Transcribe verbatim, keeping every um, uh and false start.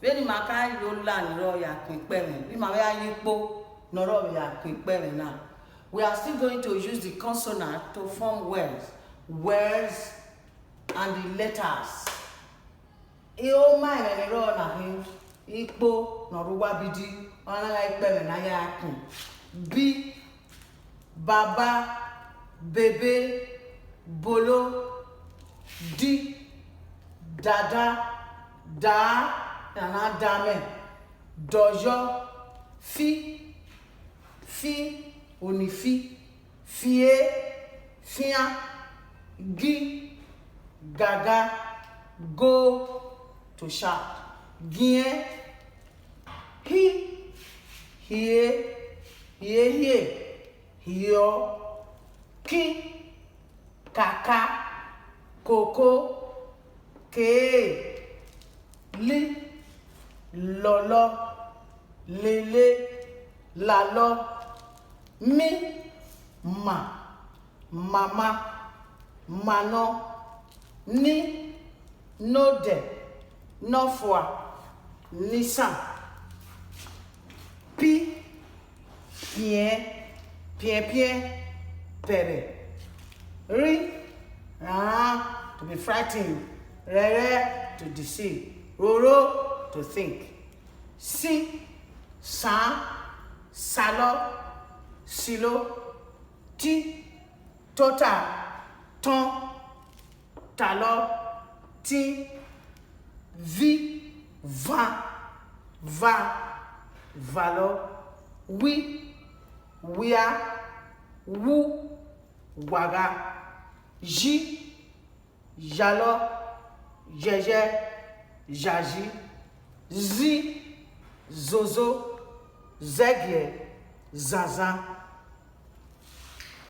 Vbene ima ka yo la ni rrọọ ya kun ikpẹmwẹ, vbe ima vbe ya ye ikpo ne ọ rrọọ vbe ya kun ikpẹmwẹ na, we are still going to use the consonant to form words, words and the letters. Oma ẹmwẹ ni rrọọ na khin, ikpo ne ọ rre uwu abidi, ọ na gha ikpẹmwẹ ne a ya kun. Bi, baba, bebe, bolo, di, dada, daa, ne a na da amẹ, dọyọ, fi, fi, onifi, fie, fian, gi, gaga, go, to shout, giẹn, hi, hie, hiehie, hiọ, kin, kaka, koko, kee, li, lọlọ, lele, lalọ, mi, ma, mama, manọ, ni, nodẹ, nọfua, nisan, pi, piẹn, piẹnpiẹn, pẹrẹ, rri, rran, to be frightened, rẹrẹ, to deceive, roro, to think, si, san, salọ, silo, ti, tota, tọn, talọ, tin, vi, van, va, valọ, wi, wia, wu, wagha, yi, yalọ, yẹyẹ, yayi, zi, zozo, zẹgiẹ, zanzan,